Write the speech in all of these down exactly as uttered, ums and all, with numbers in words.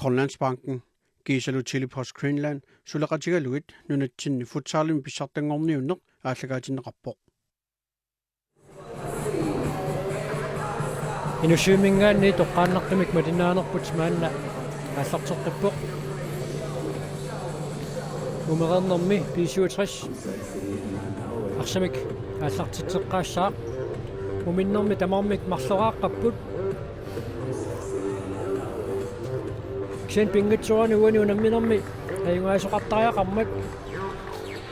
Grønlandsbanken kiisalu Tele-Post Greenland suleqatigalugit nunatsinni futsalimi pissartanngorniunneq aallakaatinneqarpoq. Inussivimminngaanniit toqqaannartumik malinnaanerput maanna aallarteqqippoq. Umereernermi B syvogtres arsamik aallartitseqqaassaaq. Muminnermi tamarmik marloraaqqapput. Kisianni pinngitsoorani uani unamminermi ajugaasoqartariaqarmat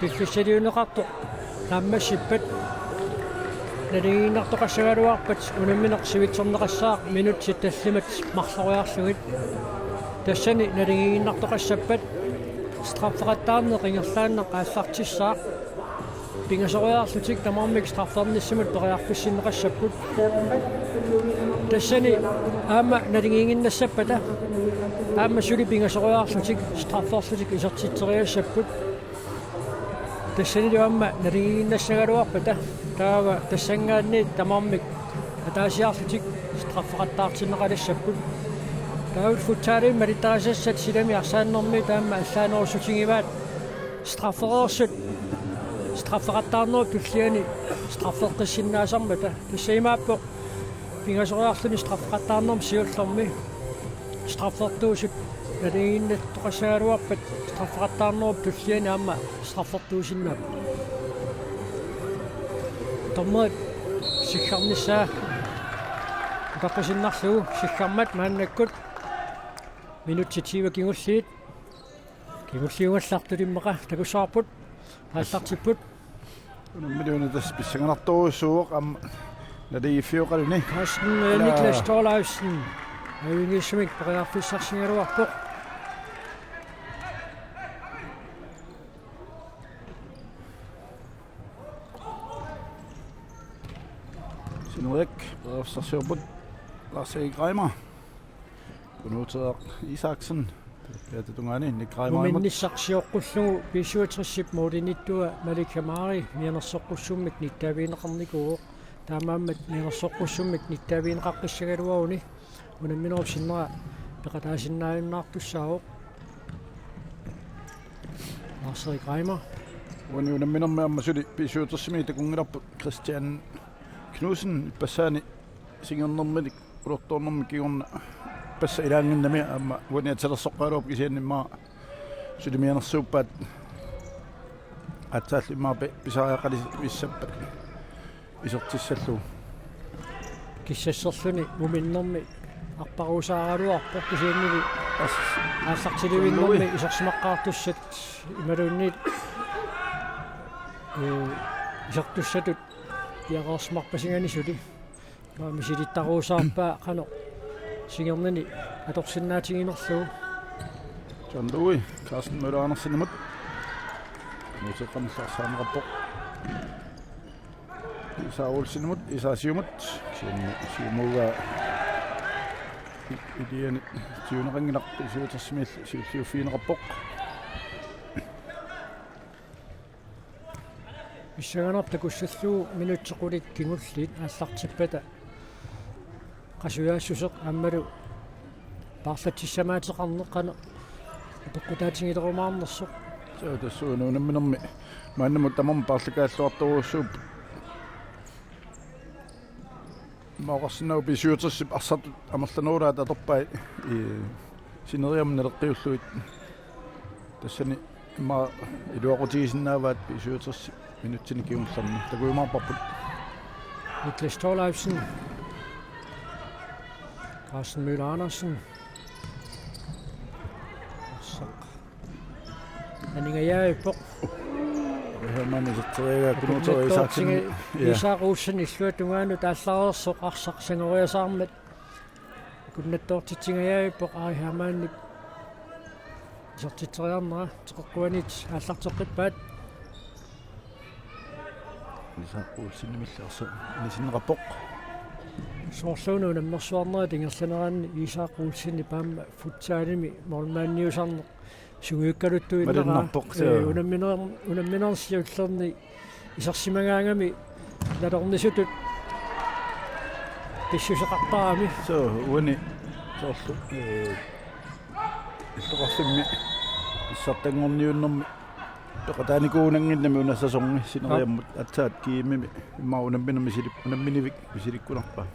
piffissaliunneqartoq naammassippat naligiinnartoqassagaluarpat unammineq sivitsorneqassaaq minutsit tallimat marloriarlugit. Tassani naligiinnartoqassappat straffeqattaarneq ingerlaannaq aallartissaaq. Pingasoriarlutik tamarmik straffernissamut periarfissinneqassapput. Tassani aamma naligiinnassappata aamma suli pingasoriarlutik strafferlutik isertitseriassapput. Tassanilu aamma naligiinnassagaluarpata taava tassanngaanniit tamarmik ataasiarlutik straffeqattaartinneqalassapput. Taava futsalimi malittarisassat silami arsaannermi taama allaanerussutigivaat straffereersut straffeqattaarnerup tulliani straffeqqissinnaasarmata. Tassa imaappoq pingasoriarluni straffeqattaarnermi siullermi straffertuusut naligiinnartoqassagaluarpat straffeqattaarnerup tulliani aamma straffertuusinnaapput. Dommerit siggarnissaa utaqqisinnarlugu siggarmat maannakkut minutsit tyve kingulliit. Kingulliugallartut immaqa takussavarput. Aallartipput. Unammineq una tassa pissanganartorujussuuvoq aamma naligiiffioqaluni. Carsten, eh, Niklas Thorleifsen. Ajunngiissumik periarfissarsigaluarpoq. Sinurik periarfissarsiorput Lars Erik Reimer. Kunuuteeraq Isaksen. Piata tungaani Nick Reimerimut. Muminnissaq sioqqullugu B syvogtresip målinittua Malik Hamari mianersoqqussummik nittaavigineqarnikuuvoq. Taamaammat mianersoqqussummik nittaavigineqaqqissagaluaruni unamminerup sinnera peqataasinnaajunnaartussaavoq. Lars Erik Reimer. Uani unamminermi aamma suli B syvogtresimi takunngilarput Christian Knudsen ippassaani singernerminik ulortoornermik kingorna passa ilaanginnami aamma uani atisalersoqqagaluarpoq kisianni immaqa suli mianersuuppaat aatsaallu immaqa pi-, pisariaqalissappat isertissallugu. Kissasserluni muminnermi arparuusaaraluarpoq kisiannili aallartilivinnermi isersimaqqaartussat imaluunniit, eh, isertussatut piareersimarpasinganik suli. Misilittaruusaarpaa qanoq singernini atorsinnaatiginerlugu. John Louis, Carsten Møller Andersenimut. Nuuteqqamillarsaarneqarpoq. Isa Olsenimut, Isa siumut. Siumut, siumuugaa. Iliani tiuneqanngilaq B syvogtresimiillu siulliuffigineqarpoq. Pissanganartoq takussallugu minutsit qulit kingulliit aallartippata qasujaassuseq aammalu paarlatsissamaateqarneq qanoq apeqqutaatigilerumaarnersoq. Suu, tassuuna unamminermi maannamut tamarmik paarlakaalluartorujussuupput. Immaqa oqarsinnaavoq B syvogtresip arsartut amerlanerulaat atorpai, ii, sineriammi naleqqiullugit. Tassani immaqa iluaqutigisinnaavaat B syvogtresip minutsini kingullerni. Takujumaarparput. Niklas Thorleifsen. Carsten Møller Andersen. Arsaq aningajavippoq. Hermann iserteriagaa Kunuuteeraq Isaksen. Akunnattoortiga-, ja. Isak Olsen illuatungaanut aallareersoq arsaq sangoriasaarmat. Akunnattoortitsingajavippoq Ari Hermannip isertitseriarnera teqeqquaniit aallarteqqippaat. Isak Olsenimilli arsaq anisinneqarpoq. Soorluuna unammersuarnerit ingerlaneranni Isak Olsenip aamma futsalimi målmandiusarneq sungiukkaluttuinnera. Malinnarpoq, ee, suu. Unamminer-, unamminersiullerni isersimagaangami nalornisutut pissuseqartarami. Suu, uani soorlu, ee, Illoqarfimmi pissartanngorniunnermi peqataanikuunannginnami una sæsoni sineriammut aatsaat G M-imi immaqa unamminermi misilip-, unamminivik misilikkunarpaa.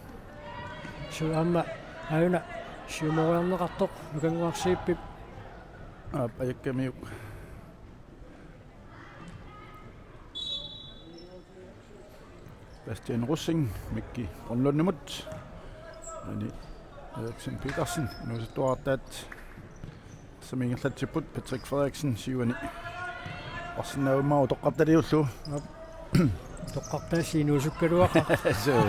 Suu aamma Aajuna siumoriarneqartoq Nukannguarsiippip. Aap, ajakkamiuk. Bastian Rosing, Mikki Brønlundimut. René Eriksen Petersen, inuusuttuartaat. Tassami ingerlatsipput Patrick Frederiksen, siuani. Arsinnaavimmaa utoqqartaliullu. Aap. Utoqqartaassi inuusukkaluaqaaq. Suu.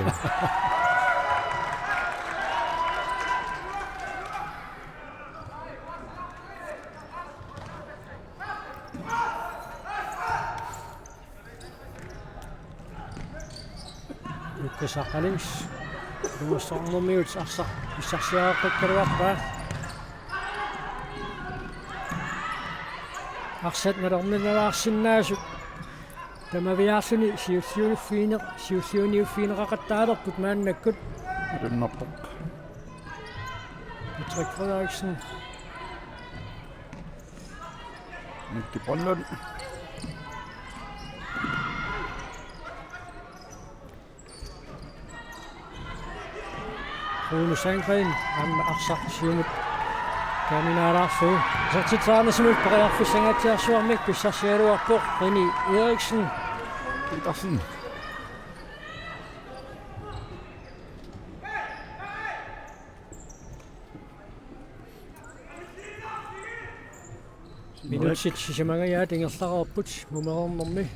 Jukka Saqalings. Nuussornermiut arsaq pissarsiareqqikkaluarpaa. Arsaq nalorninalaarsinnaasut. Tamaviaarluni siulliuniffigineq-, siulliuniuffigineqaqattaalerput maannakkut. Malunnarpoq. Patrick Frederiksen. Mikki Brønlund. Rune Sandgren, aamma arsaq siumut kaminaalaarsuuvoq. Isertitseriarnissamut periarfissangaatsiarsuarmik pissarsiaraluarpoq René Eriksen. Petersen. Minutsit sisamangajaat ingerlareerput mumereernermi.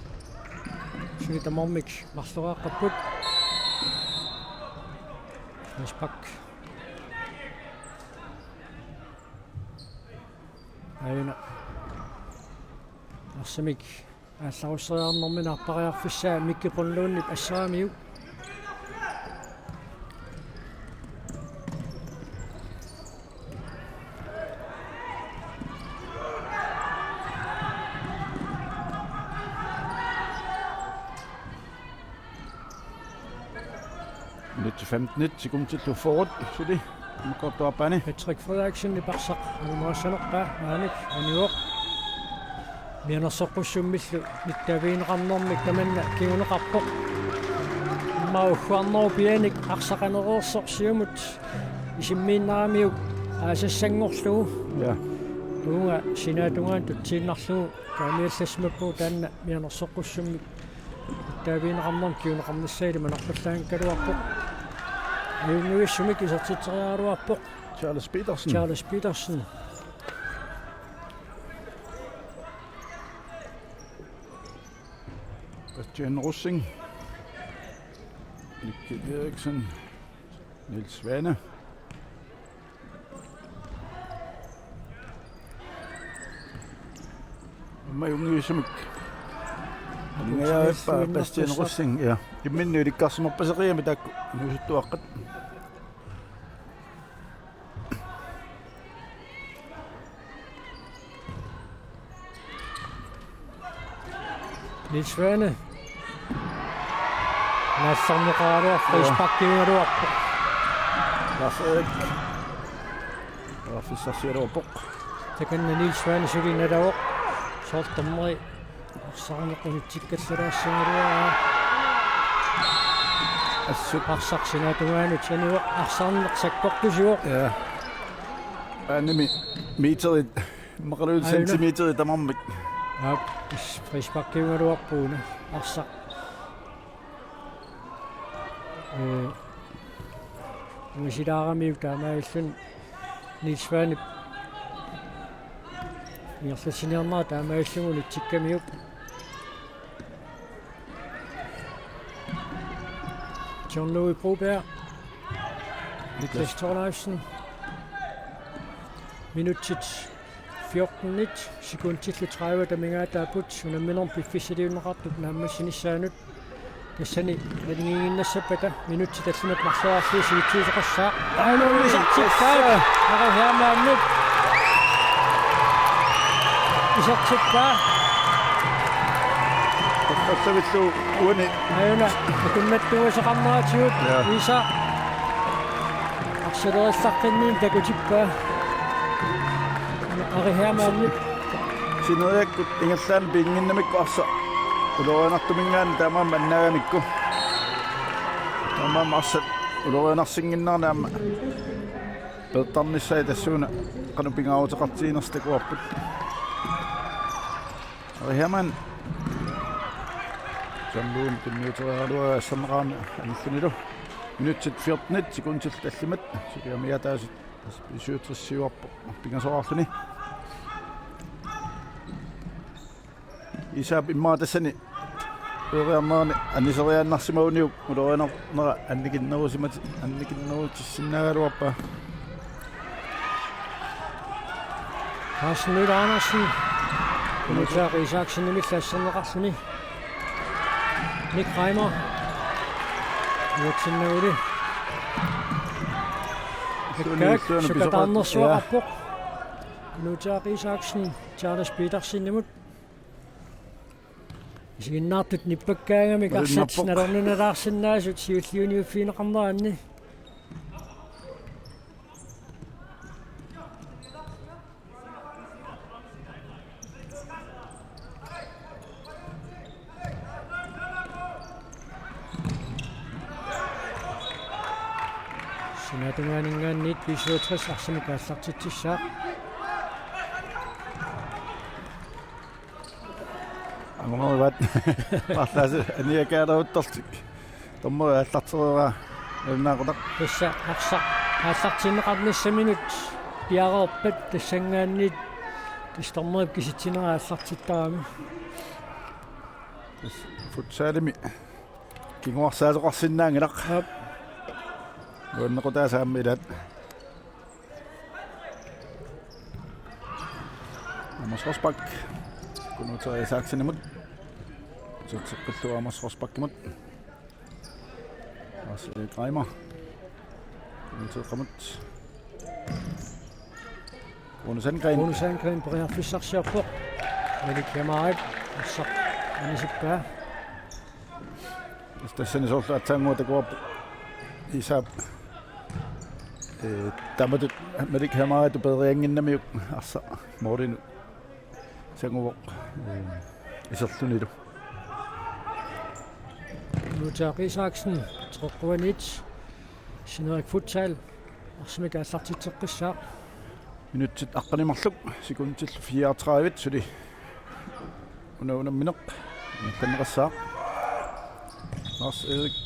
Suli tamarmik marloriaqqapput. Frispark. Aajuna. Arsamik. Aallarusseriarnermi naarpariarfissaa Mikki Brønlundip assaamiuk. Minutsit femten sekundillu fyrre suli. Immikkoortup aappaani. Patrick Frederiksen arsaq alumaassanerpaa maanik anivoq. Mianersoqqussummillu nittaavigineqarnermik tamanna kinguneqarpoq. Immaqa ugguarnerup pianik arsaq anereersoq siumut isimmiinnaramiuk aasassanngorlugu. Ja. Uunga sinaatungaanut tutsiinnarlugu taamiallassimappugut taanna mianersoqqussummik. Taaviineqarnermik kinguneqarnissaa ilimanarpallaanngikkaluarpoq. Ajunngivissumik isertitseriaraluarpoq. Charles Petersen. Charles Petersen. Bastian Rosing. Mikkel Eriksen. Niels Svane. Aamma ajunngivissumik. Aningajaavippa Bastian Rosing, ja. Imminnut ilikkarsimarpaseqigamik taakku inuusuttuaqqat. Niels Svane. Naallarneqaraluarpoq, ja. Frisparkiugaluarpoq. Lars Erik. Lars Erik pissarsiaraluarpoq. Takanna Niels Svane suli nalavoq. Soorlu tamarmik arsarneq unitsikkallaraassagaluaraa. Assut. Arsaq sinaatungaanut anivoq, arsarneq sakkortusivoq. Ja. Aanami meterit. Immaqaluunniit centimeterit tamarmik. Aap, frisparkiugaluarpoq una. Arsaq. Ee, ungasilaaramiuk taamaalilluni Niels Svanep ingerlatsiniarnera taamaalilluni unitsikkamiuk. John Louis Broberg. Niklas Thorleifsen. Minutsit fjorten sekundillu tredive amigaataapput unamminermi piffissaliunneqartup naammassinissaanut. Tassani naligiinnassappata minutsit tallimat marloriarlugit sivitsuusoqassaaq. Aajuna isertippaa. Aajuna isertippaa. Aajuna isertippaa. Toqqassavillu uani. Aajuna akunnattuusoqarneratigut. Ja. Iisa. Arsalerillaqqinniinnut takutippaa. Ari Hermann. Sineriakkut ingerlaannaq piginnginnamikku arsaq ulorianartuminngaanniit taamaammat annaagamikku. Taamaammat arsaq ulorianarsinnginnarnani aamma peertarnissaat tassuuna qanoq pingaaruteqartiginersoq takuarput. Ari Hermann. John Lund tunniuteriaraluaraa asserneqarami anillunilu. Minutsit fjortenit sekundit tallimat. Suli amigaataasut B syvogtres siuarpoq pingasoraarluni. Isaap immaqa tassani uloriarnerani aniseriaannarsimaguniuk ulorianarnera annikinnerusimat annikinnerutissinnaagaluarpaa. Carsten Møller Andersen. Kunuutaaq Isaksenimillu asserneqarluni. Nick Reimer. Uatsinnaguli. Suli Ekkaak suli sukataarnersuaqarpoq. Kunuutaaq Isaksen Charles Petersenimut. Isiginnaartut nippakkaangamik arsat nalornunalaarsinnaasut siulliuniuffigineqarneranni. Sinaatungaaninngaanniit B syvogtres arsamik aallartitsissaaq. Angumerivaat. Paarlaasut aniakaaleruttortik. Dommeri aallartereeraa nalunaaqutaq. Tassa arsaq aallartinneqarnissaminut piareerpat tassanngaanniit tassa dommerip kisitsinera aallartittarami. Tassa futsalimi kinguarsaasoqarsinnaanngilaq. Aap. Nuannequtaasa aamma ilaat. Amos Rosbach. Kunuutaaq Isaksenimut. Uterteqqillugu Amos Rosbachimut. Lars Erik Reimer. Kunuuteeqqamut. Rune Sandgren. Rune Sandgren periarfissarsiorpoq. Malik Hemarip arsaq anisippaa. Tassani soorlu aatsaannguaq takuarput Isaap. Ee, taamatut Malik Hemaritut peeriannginnamiuk arsaq målinut sanguvoq, ee, iserlunilu. Kunuutaaq Isaksen, teqeqquaniit, Sineriak Futsal arsamik aallartitseqqissaaq. Minutsit aqqaneq-marluk, sekundit fireogtredive suli. Una unammineq ingerlanneqassaaq. Lars Erik.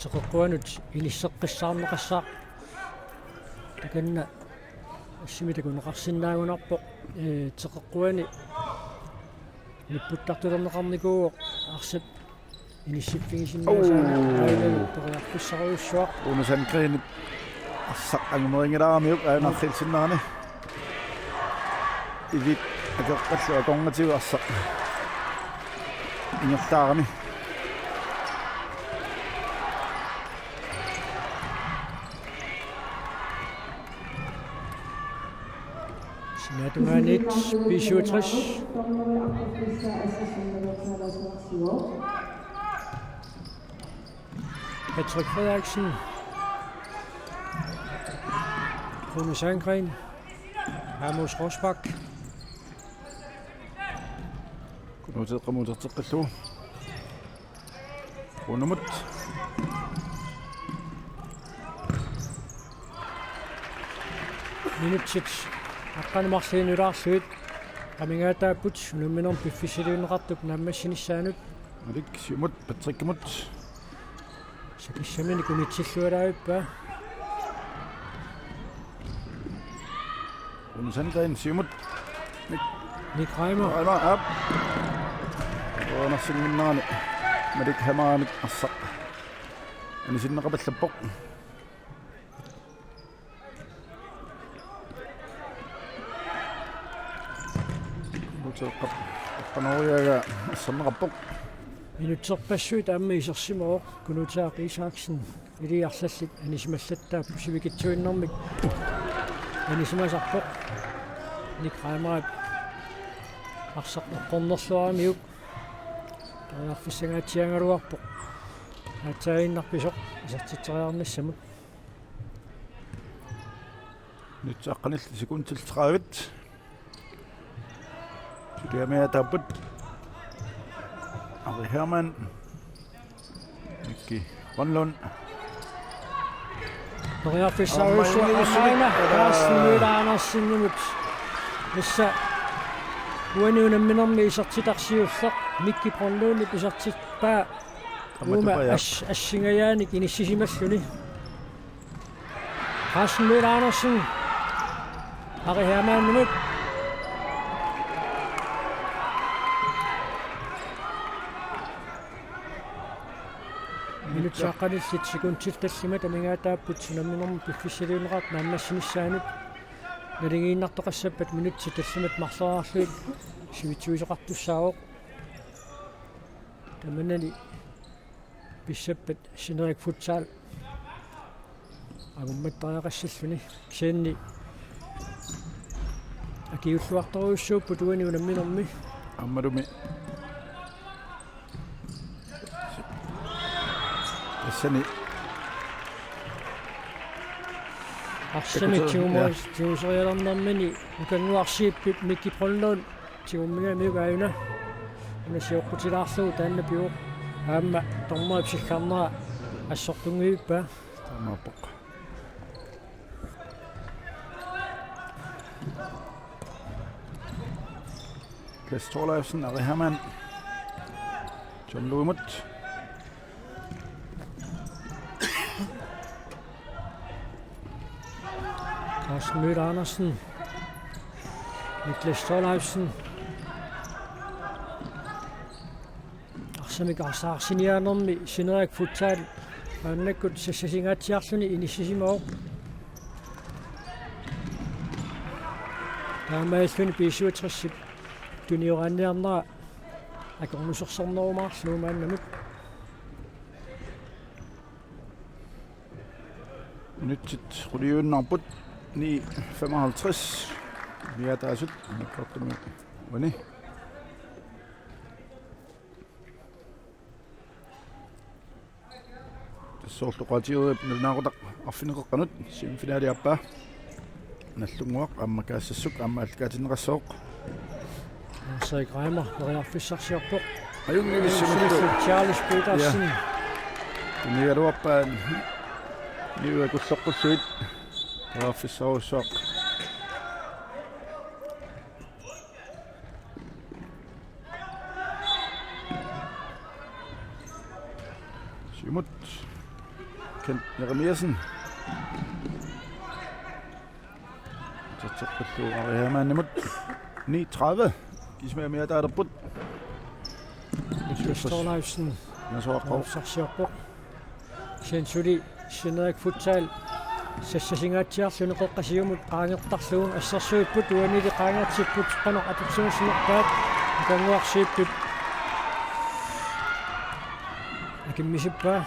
Teqeqquanut inisseqqissaarneqassaaq. Takanna assimi takuneqarsinnaagunarpoq. Ee, teqeqquani nipputtartulerneqarnikuuvoq arsap inissiffigisinnaasaanut. Au. Aajuna periarfissarujussuaq. Rune Sandgrenip arsaq angumerinngilaaramiuk aajuna arriilsinnerani. Iviit akeqqallu akornatigut arsaq ingerlaarami. Sinaatungaaniit B syvogtres. Patrick Frederiksen. Rune Sandgren. Amos Rosbach. Kunuuteeqqamut uterteqqillugu. Runemut. Minutsit aqqaneq marluk nulaarlugit amigaataapput unamminermi piffissaliunneqartup naammassinissaanut. Malik siumut Patrickimut. Sakissaminik unitsilluaraavippaa. Rune Sandgren siumut. Nick. Nick Reimer. Reimer, aap. Uanarsinnginnerani Malik Hemarimit arsaq anisinneqapallappoq. Kunuuteeqqap aqqanoriagaa asserneqarpoq. Minutserpassuit aamma isersimavoq Kunuutaaq Isaksen. Illit arlallit anisimallattaapput sivikitsuinnarmik anisimasarpoq. Nick Reimerip arsaq eqqornerluaramiuk periarfissangaatsiaraluarpoq. Aatsaaginnarpisoq isertitseriarnissamut. Minutsit aqqanillit sekundit tredive. Suliamiaataapput. Ari Hermann. Mikki Grønlund. Periarfissarujussuaq aamma aana Carsten Møller Andersenimut. Tassa uani unamminermi isertitaq siulleq Mikki Grønlundip isertippaa uuma as-, assingajaanik inissisimalluni. Carsten Møller Andersen. Ari Hermannimut. Minutsit aqqanillit sekundit tallimat amigaataapput unamminermi piffissaliunneqartut naammassinissaanut. Naligiinnartoqassappat minutsit tallimat marloriarlugit sivitsuisoqartussaavoq. Tamanani pissappat Sinerik Futsal angummattariaqassalluni, kisianni akiulluartorujussuupput uani unamminermi. Aammalumi tassani arsamik tigumu-, ja, tiguserialernermini Nukannguaq Zeebip Mikki Grønlund tigummigamiuk aajuna. Una sioqqutilaarlugu taanna pivoq. Aamma dommerip sillarnera assortunngivippaa. Taamaappoq. Klaas Thorleifsen, Ari Hermann. John Lundmut. Carsten Møller Andersen. Niklas Thorleifsen. Arsamik arsaarsiniaanermi Sinerik Futsal maannakkut sassasingaatsiarluni inissisimavoq. Taamaalilluni B syvogtresip tunioraanniarnera akornusersornerumaarlugu maannamut. Minutsit quliuinnarput, ni femoghalvtreds. Amigaataasut mikkortumi uani. Tassa soorlu oqaatigereerput nalunaaqutaq arfineq-qeqqanut semifinaliappaa. Nagdlunguaq aamma Kaassassuk aamma aallakaatinneqassooq. Lars-Erik Reimer periarfissarsiorpoq. Ajunngivissumillu Charles Petersen. Ja. Tunniugaluarpaa niuerkulloqqullugit periarfissarujussuaq. Siumut. Kent Jeremiassen. Tatserpallu Ari Hermannimut. Ni tredive. Kisimi amigaataalerput. Niklas Thorleifsen. Nasoaqqo. Periarfissarsiorpoq. Kisianni suli Sinerik Futsal sassasingaatsiarluni qeqqasiumut qaangertarlugu assersuipput, uanili qaangertipput qanoq atorsimassanerpaat. Nukannguaq Zeebip akimmisippaa.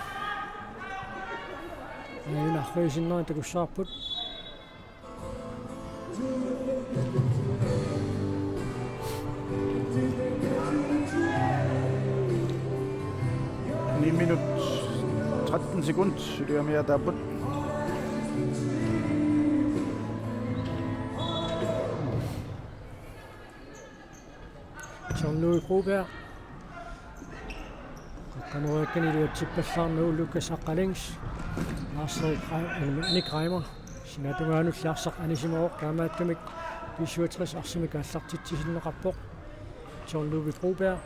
Aajuna arriisinnera takussavarput. Ni minut, tretten sekund, suliamiaataapput. John Louis Broberg. Qaqqaneriakkani iluatsippallaarnagu Lukas Aqqalings. Lars Erik Rei-, Nick Reimer. Sinaatungaanulli arsaq anisimavoq, taamaattumik B syvogtres arsamik aallartitsisinneqarpoq. John Ludvig Broberg.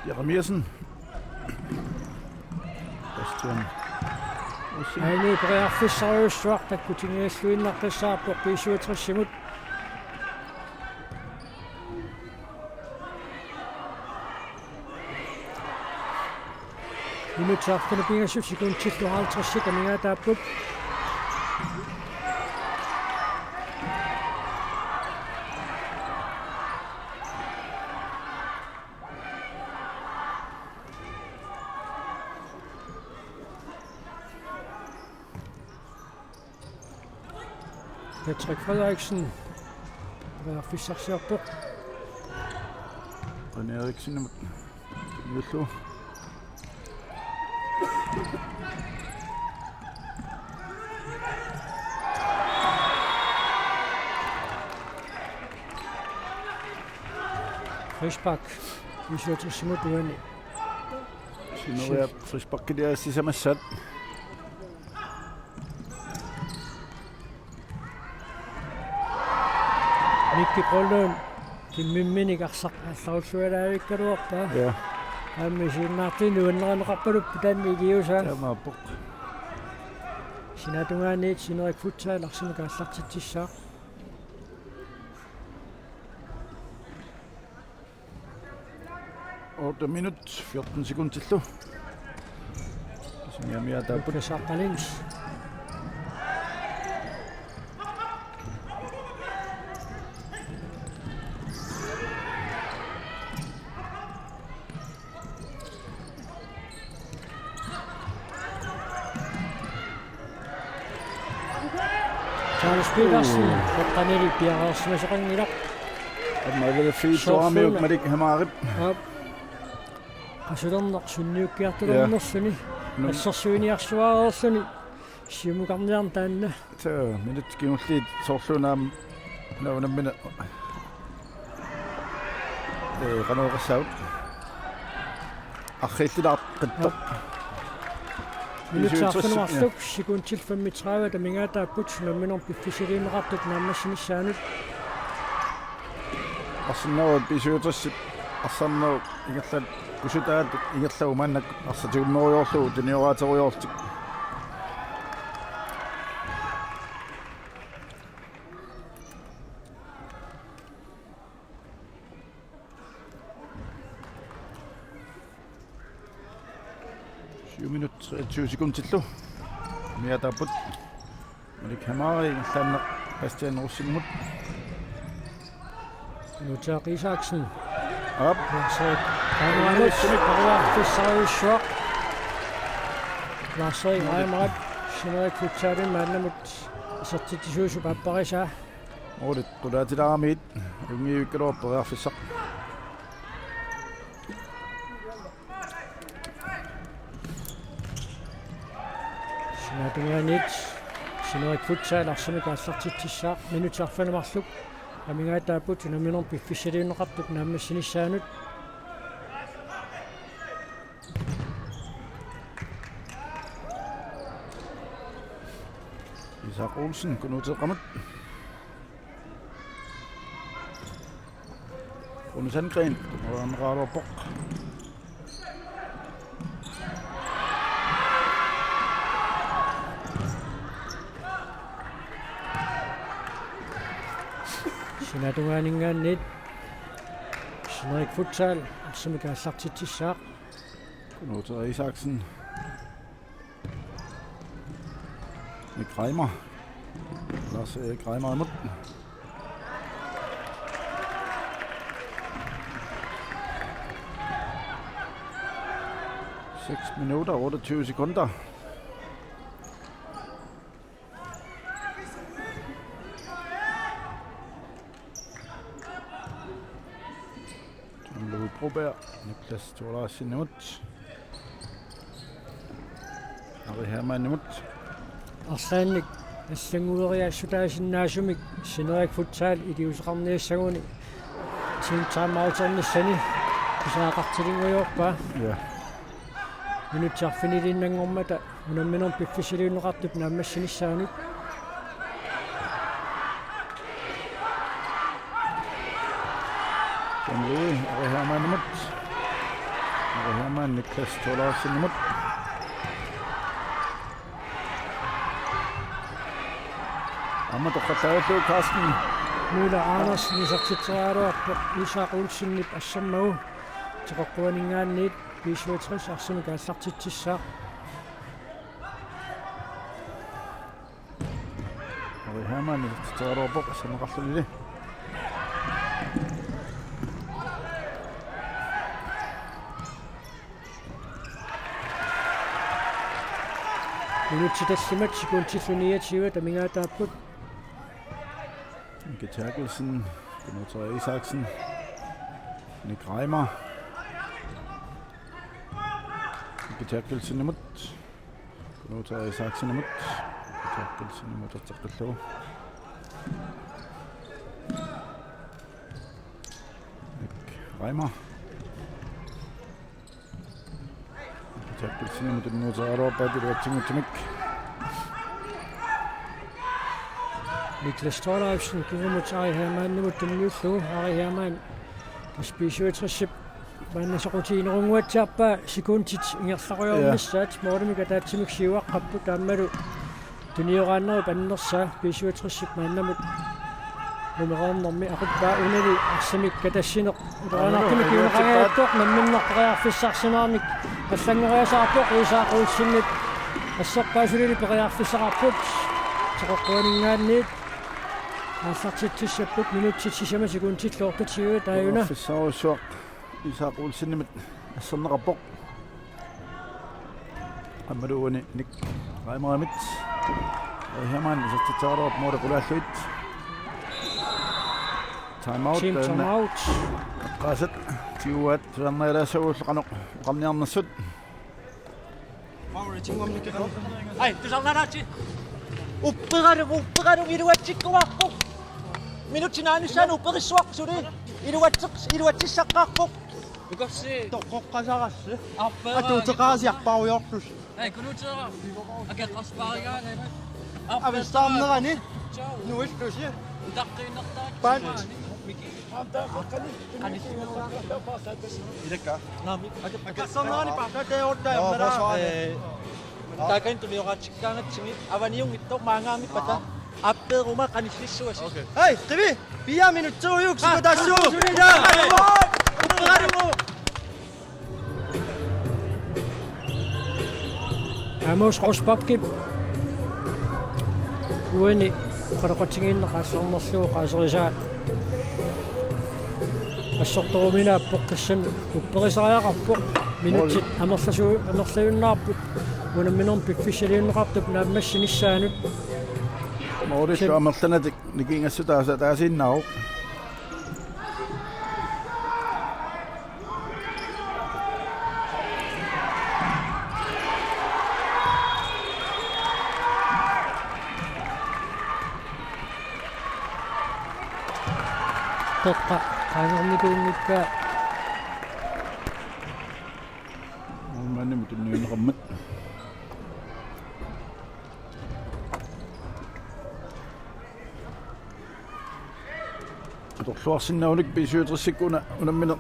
Jeremiassen. Bastian. Aini periarfissarujussuaq takkutigigalluinnartussaavoq B syvogtres-imut. Minutsit arfineq-pingasut sekundit halvtreds amigaataapput. Patrick Frederiksen. Periarfissarsiorpoq. René Eriksenimut. Nullu. Frispark B syvogtresimut uani. Sineriak frisparkiliaat sisamassaat. Mikki Grønlund kimmimminik arsaq aallarullualaavikkaluarpaa. Ja. Aamma isiginnaartuni nuanneqarnerpaluppoq taanna iliuusaa. Taamaappoq. Sinaatungaaniit Sineriak Futsal arsamik aallartitsissaaq. Otte minut, fjorten sekundillu. Sumi amigaataapput. Lukas Aqqalings. Charles Petersen, mm, eqqanili piareersimasoqanngilaq. Aamma Evelyn Fie Thoramiuk, Malik Hemarip. Aap. Qasulerneq sunniukkiartulernerluni. Ja. Num- Assersuiniarsuareerluni. Siumukarniarneq taanna. Tassa, minutsit kingulliit soorluuna aamma una-, unammineq. Ee, qanoq oqassaanga. Arriillilaartoq. Minutsit arfineq-marluk, ja, sekundit femogtredive amigaataapput unamminermi piffissaliunneqartup naammassinissaanut. Arsenal B syvogtres arsarnerup ingerlaannaq kusutaat ingerlaannaq maannakkut arsaq tigunnerujoorlugu tunioraatserujoorlutik. Syv minut, treogtyve sekundillu. Amigaataapput. Malik Hemarip ingerlaannaq Bastian Rosingimut. Nuutia Isaksen. Aap. Lars-Erik Reimerip. Lars-Erik Reimerip. Sineriak Futsalimi maannamut isertitsisuusup aapparisaa. Målit qulaatilaaramiit. Unngivikkaluarpoq periarfissaq. Sinaatungaaniit Sineriak Futsal arsamik aallartitsissaaq, minutsit arfineq-marluk amigaataapput unamminermi piffissaliunneqartup naammassinissaanut. Isak Olsen, Kunuuteqamut. Rune Sandgreen, uanneqaraluarpoq. Sinaatungaaninngaanniit Sineriak Futsal arsamik aallartitsissaaq. Kunuuteq Isaksen. Nick Reimer. Lars-Erik Reimerimut. Seks minutter, otteogtyve sekunder. John Louis Broberg, Niklas Thorleifsenimut. Ari Hermannimut. Arlaannik allanngueriaassutaasinnaasumik Sineriak Futsal iliuuseqarniassaguni team timeouternissani pisariaqartilinngujoorpaa. Ja. Minutsit arfiniliinnanngormata unamminermi piffissaliunneqartup naammassinissaanut. John Louis, Ari Hermannimut. Ari Hermann, Niklas Thorleifsenimut. Aamma toqqattaarlugu Carsten Møller Andersen isertitseriaraluarpoq Isak Olsenip assermagu. Teqeqquaninngaanniit B syvogtres arsamik aallartitsissaaq. Ari Hermann isertitseriaraluarpoq asserneqarluni. Minutsit tallimat sekundillu niogtyve amigaataapput. Miki Terkelsen, Kunuuteq Isaksen, Nick Reimer. Miki Terkelsenimut. Kunuuteq Isaksenimut. Miki Terkelsenimut ateqqillugu. Nick Reimer. Taakku sinamut tunniuteqaraluarpaat iluatsinngitsumik. Niklas Thorleifsen kingumut Ari Hermannimut tunniullugu. Ari Hermann, tassa B syvogtres-ip maanna soqutiginerunnguatsiarpaa sekundit ingerlarujoornissaat. Ja. Målimik ataatsimik siuaqqapput, aammalu tunioraannerup annersaa B syvogtres-ip maannamut numeroornermi aquppaa. Unali arsamik katassineq illoqarnartumik, aammalu kiunaqangaartoq, namminneq periarfissarsimanermik allanngoriasaarpoq. Isak Olsenip asserpaa sulili periarfissaqarput. Teqeqquaninngaanniit aallartitsissapput, minutsit sisamat sekundillu otteogtyve taajuna. Periarfissarujussuaq Isak Olsenimit asserneqarpoq. Aammalu uani Nick Reimerimit. Hermann isertitseraluarpoq måli qulaallugit. Time out. Team taanna time out. Aqqaasat tiguaat tusarnaalaassaguillu qanoq oqarniarnersut. Ai, tusarnaalaatsi. Upperalugu, upperalugu iluatsikkumaarpoq. Minutsit naanissaanut upperissuaq suli. Iluatseq-, iluatsissaqqaarpoq. Ukorsi. Toqqoqqasarassi. Arpera. Atuuteqaasiarparujoorlusi. Ai, kunuuteraa. Akeqqarspaarigaanni. Avissaarnerani. Nuillusi. Utaqqiinnartarakku. Paan. Miki. Ilakka. Naamik. Akeqqarsarnerani paartaat taagortaa. Joo, ammara. Forsvarerne. Ee, taakani tunioraatsikkaangatsigit avaniunngitsoq maanngaannippata. Apperuma qanillissuasi. Okay. Hej, Qivi! Fire minutsit ujuk, ah, sukatassuu! Suli, ja! Upperalugu! Amos Rosbachip uani oqaloqatigiinneq aallarnerlugu qaaserisaa assortoruminaappoq, tassami upperisariaqarpoq. Minutsit amerlasu-, amerlajunnaarput unamminermi piffissaliunneqartup naammassinissaanut. Målillu Sen- amerlanatik nikingassutaasa taasiinnaavoq. Toqqa qaangernikunngikkaa. Målmandimut tunniunneqarmat. Atorluarsinnaavunik B syvogtresikkut una unammineq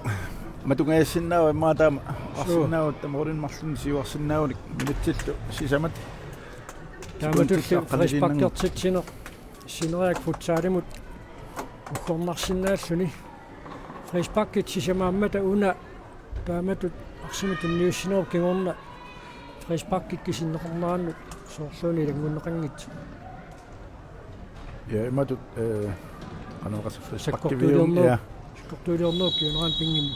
matungajassinnaavoq, immaqa taama oqarsinnaavugut, tamarluinnaat marlunnik siuarsinnaavunik minutsillu sisamat. Taamatullu sekundillu aqqaniliinnarlugu frisparkertitsineq Sineriak Futsalimut uggornarsinnaalluni. Frisparkit sisamaammata una taamatut arsamik tunniussinerup kingorna frisparkikka sinneqarnerannut soorluuna ilanngunneqanngitsoq. Ja, imatut, eh, qanoq oqassaaq, frisparkivium, sakkortuuliornerup, ja, sakkortuuliornerup kingorna pinngimmi.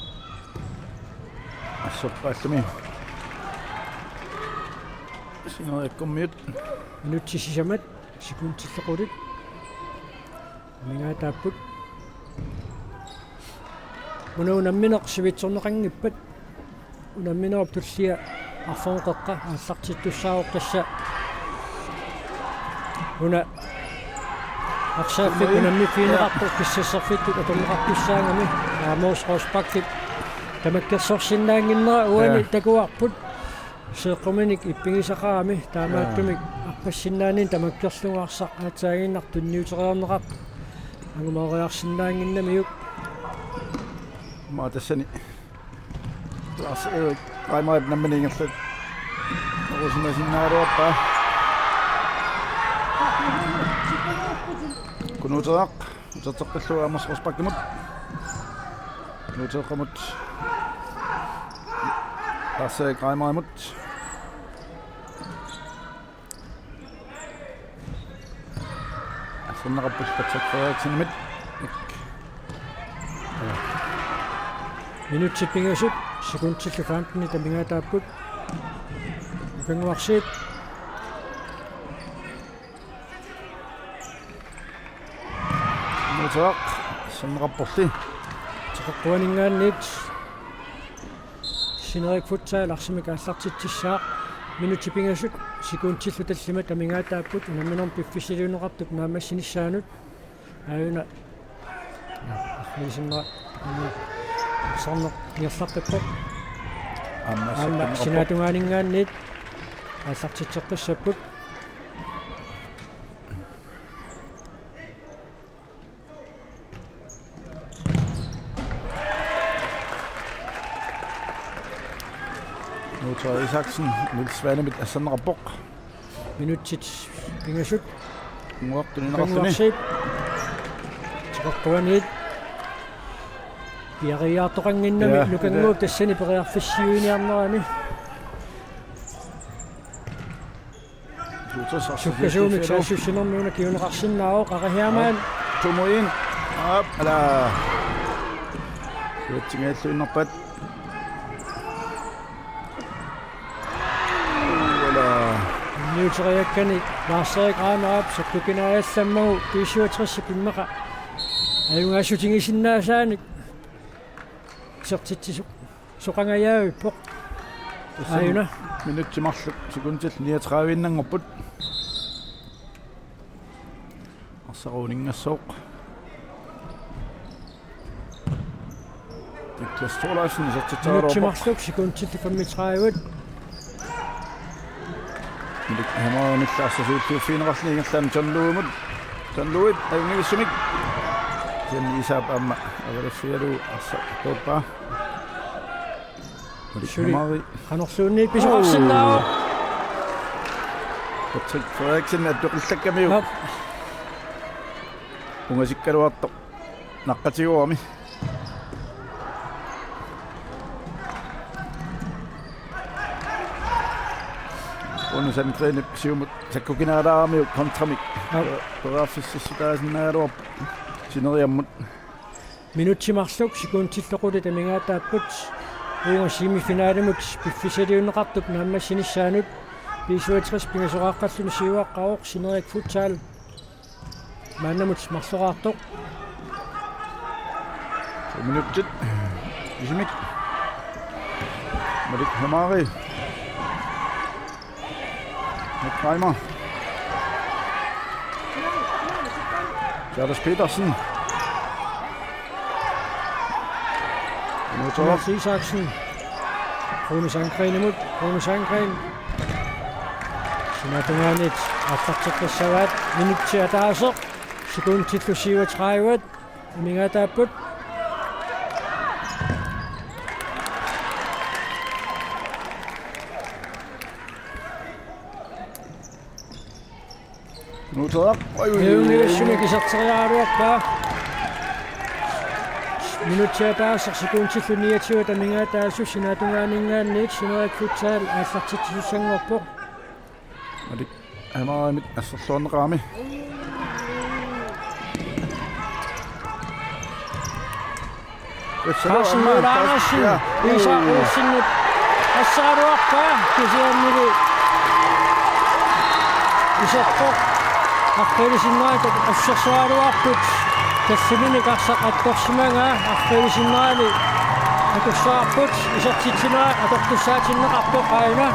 Assorpaallumi. Sineriakkormiut. Minutsit sisamat, sekundillu qulit amigaataapput. Una unammineq sivitsorneqanngippat, unamminerup tullia arfernup qeqqa aallartittussaavoq, tassa una arsaaffiup unammiffigineqartoq kissasserfittut atorneqartussaagami. Amos Rosbachip tamakkersorsinnaannginnera uani, ja, takuarput. Seeqquminik ippigisaqarami, taamaattumik, ja, arpassinnaanini tamakkerlugu arsaq aatsaaginnaq tunniuteriarneqarpoq angumeeriarsinnaannginnamiuk. Immaqa tassani Lars Erik Reimerip nammineq ingerlat. Orusimasinnaagaluarpaa. Kunuuteeraq. Uterteqqillugu Amos Rosbachimut. Nuuteeqqamut. Lars-Erik Reimerimut. Arferneqarput Patrick Frederiksenimit. Minutsit pingasut, sekundillu femtenit amigaataapput. Ukannguarsiit. Nuuteeraq, arferneqarporli. Teqeqquaninngaanniit Sineriak Futsal arsamik aallartitsissaaq. Minutsit pingasut, sekundillu tallimat amigaataapput unamminermi piffissaliunneqartup naammassinissaanut. Aajuna. Arfiisimma. Arsaarneq ingerlappippoq. Aamma aamma sinaatungaaningaanniit aallartitseqqissapput. Nuuto Isaksen, Niels Svanemit asserneqarpoq. Minutsit pingasut. Nguartuni naqarluni. Kanguarsiip. Tiqeqquaniit. Piariaartoqannginnami. Ja, Nukannguup tassani periarfissiuiniarnerani. Sukkasuumik saassussinermi una kinguneqarsinnaavoq Qaqahiamaan. Tumuin. Aap, ala. Suatsingajalluinnarpat. Ala. Niuteriakkani Lars-Erik Reimerip sakkukinaajallammagu B syvogtres immaqa ajugaassutigisinnaasaanik isertitsisoq. Soqangajaavippoq. Aajuna. Minutsit marluk sekundit niogtredive-innanngorput. Arsaq uninngassooq. Niklas Thorleifsen isertitseraluarpoq. Minutsit marluk sekundit femogtredive. Malik Hamarimillu arsaq siulliuffigineqarluni ingerlaannaq John Louimut. John Louip ajunngivissumik. Kisianni Isaap aamma avalaffigalugu arsaq tuuppaa. Malik Suli. Hamari. Qanorluunniit pisoqarsinnaavoq. Patrick Frederiksen attoqillakkamiuk. Aap. Ungasikkaluartoq. Naqqatigoorami. Rune Sandgrenip siumut sakkukinaalaaramiuk kontramik. Aap. Periarfississutaasinnaagaluarpoq sineriammut. Minutsit marluk sekundillu qulit amigaataapput uunga semifinalimut piffissaliunneqartup naammassinissaanut. B syvogtres pingasoqaqqalluni siuaqqavoq Sineriak Futsal maannamut marloraartoq. Minutsit. Isimik. Malik Hamari. Nick Reimer. Charles Petersen. Nuuto. Thomas Isaksen. Rune Sandgrenimut. Rune Sandgren. Sinaatungaaniit aallarteqqissavaat. Minutsit ataaseq. Sekundillu syvogtredive. Amigaataapput. Nuuteeraq. Oj, oj, oj, oj. Ajunngivissumik iserteriaraluarpaa. Minutsit ataaseq sekundillu niogtyve amigaataasut sinaatungaaninngaanniit Sineriak Futsal aallartitsisussanngorpoq. Malik Hamarimit asserluarneqarami. Carsten Møller Andersen, ja. Isak Olsenip asseraluarpaa kisiannili iserpoq. Aqqilissinnaat assersuaraluarput. Tassanilu arsaq attorsimagaa aqqilissinnaani atussavarput isertitsinera atortussaatinneqarpoq aajuna.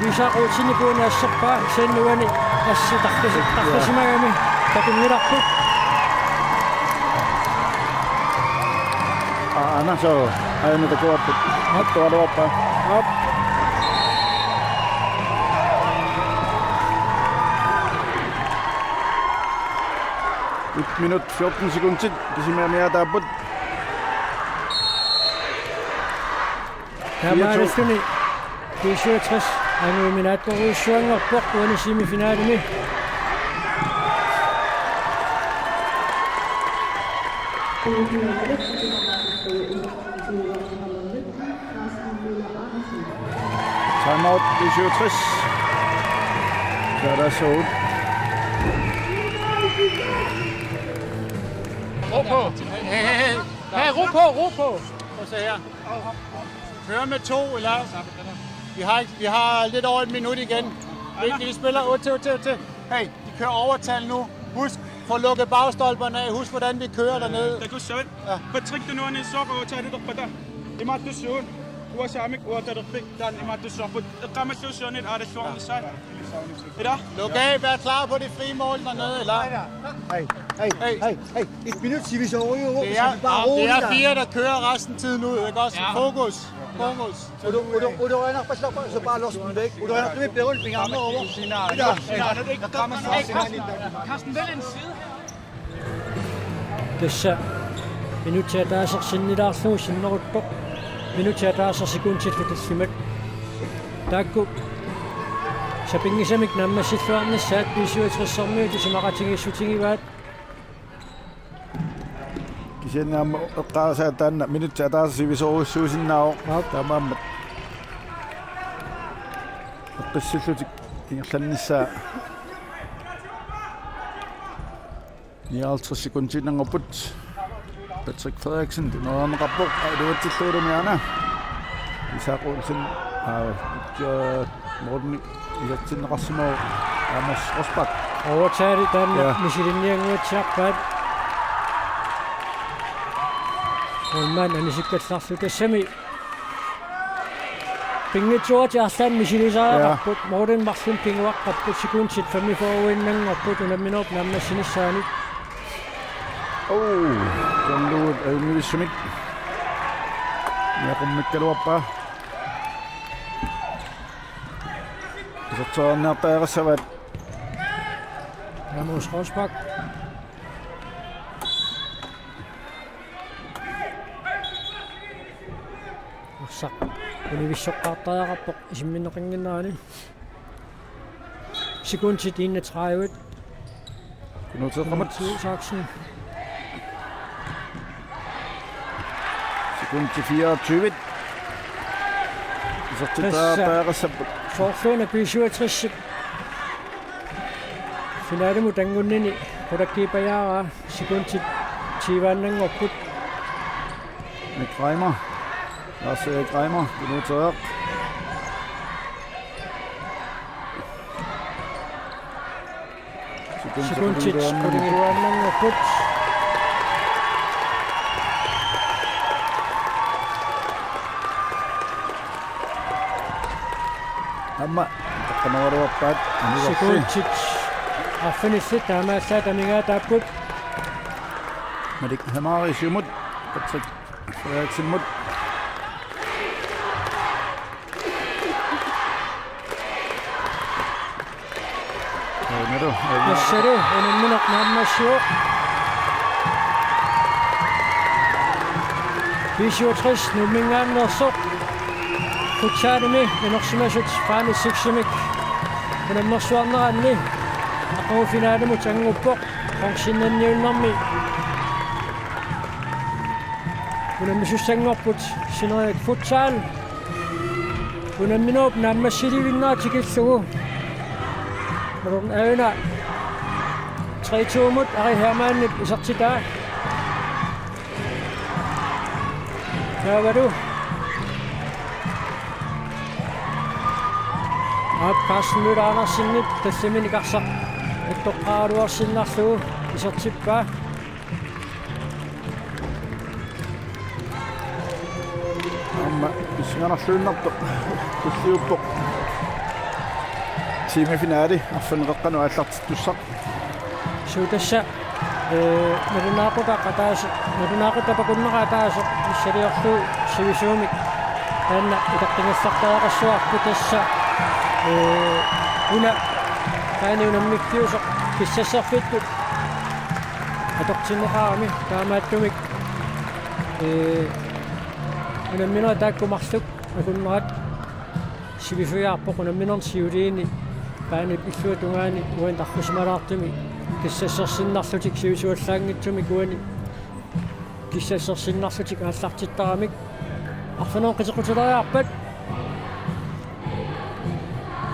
Isak Olsenip uani asserpaa, kisianni uani assi tarrisi-, tarrisimagami takunngilarput. Aa, aana soo, aajuna takuarput. Attuaraluarpaa. Aap. Et minut fjorten sekundit, kisimi amigaataapput. Taamaalilluni B syvogtres anguiminaattorujussuanngorpoq uani semifinalimi. Timeout B syvogtres. Kalasout. Ro på. Hey, hey, hey. Hey, ro på, ro på. Prøv at se her. Kører med to, eller? Vi har, ikke- vi har lidt over et minut igen. Vi, vi spiller otte, otte, otte. Hey, de kører overtal nu. Husk, få lukket bagstolperne af. Husk, hvordan vi kører dernede. Takussavit. Ja. Patrick, du nu er nede, så går og tager det der på dig. Imaattussuun. Uanga saamik uanga talerpik. Taanna imaattussuarput. Eqqaamalluussuarnit aalassuarnissaat. Ila. Luk af, vær klar på det frie mål dernede, eller? Hey. Hey, hey, hey, et minut, siger vi så. Jo, jo, det er, bare roligt, det er fire, der kører resten af tiden ud, ikke også? Ja. Fokus, fokus. Udo, Udo, Udo Reinhardt, bare slap, så bare los dem væk. Udo Reinhardt, du vil bære rundt, vi andre over. Carsten, vælg en side her. Tassa minutsit ataaseq sinnilaarlugu sinneruttoq. Minutsit ataaseq sekundit tallimat. Taakku sapinngisamik naammassilluarnissaat B syvogtressermiut isumaqatigiissutigivaat. Kisianni aamma eqqaasaat taanna minutsit ataaseq sivisoorujussuusinnaavoq. Aap. Taamaammat eqqissillutik ingerlannissaa. Nioghalvtreds sekundiinnanngorput. Patrick Frederiksen, tunuarneqarpoq, iluatsillugu aana. Isak Olsen, aa, ja, målmik, ilatsinneqarsimavoq, Amos Rosbach. Overtali taanna, ja, misilinniannguatsiarpaat. Målmand anisikkallarlu tassami. Pinngitsoorlutik arlaannik misilisariaqarput, ja, målimi marlunnik kinguaqqapput, sekundit femogfyrreinnanngorput unamminerup naammassinissaanut. Oo, tunduut ajunngivissumik. Niaqummikkaluarpaa. Iserteriarniartariaqassavaat. Amos Rosbach. Arsaq univissoqqaartariaqarpoq isimminneqannginnerani. Sekundit enogtredive. Knuteeqqamat. Knud Isaksen. Sekundit fireogtyve. Isertitariaqassapput. Tassa soorluuna B syvogtresip finalimut anngunnini qulakkiippajaarpaa. Sekundit tyveannanngorput. Erik Reimer. Lars Erik Reimer, Knud Tørak. Sekundit qulakkiippajaarput. Aamma, taqqamagaluarpaat, anilersi. Sekundit arfinillit taamaassaat amigaat taakkua. Malik Hamariusimut, Patrick Frederiksenimut. Aammalu, aammalu. Tassalu unammineq naammassivoq. B syvogtres Nuumminngaanneersoq futsalimi inersimasut finale seksimik unammersuarneranni aqagu finalimut annguppoq bronzennanniunnermi. Unammisussanngorput sineriak futsal. Unamminerup naammassilivinnera tikillugu. Alunnaaviana tre to-mut Ari Hermannip isertitaa. Taavalu aap Carsten Møller Andersenip tassaminik arsaq attoqqaaraluarsinnarlugu isertippaa. Aamma pissanganarluinnartoq tulliuppoq. Semifinali arfineq-qeqqanut aallartittussaq. Suu tassa, ee, nalunaaqutaq ataaseq, nalunaaqutaq akunneqaaq ataaseq missiliorlugu sivisuumik taanna uteqqigassartariaqassavarput tassa, ee, una taanna unammikkiusoq kissassarfittut atortinneqarami taamaattumik, ee, unamminerit taakku marluk akunnerat sivisujaarpoq unamminerni siuliini paanip illuatungaani uani tarrusimalaartumik kissassersinnarlutik sivisuallaanngitsumik uani kissassersinnarlutik aallartittaramik arfineq-qeqqanut qiteqqutileriarpat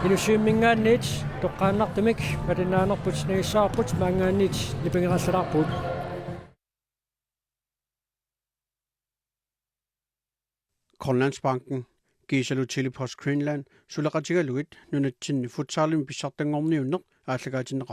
Inussivimminngaanniit toqqaannartumik malinnaanerput nagissavarput maanngaanniit nipangerallalaarpugut. Grønlandsbanken kiisalu Tele-Post Greenland suleqatigalugit nunatsinni futsalimi pissartanngorniunneq aallakaatinneqarpoq.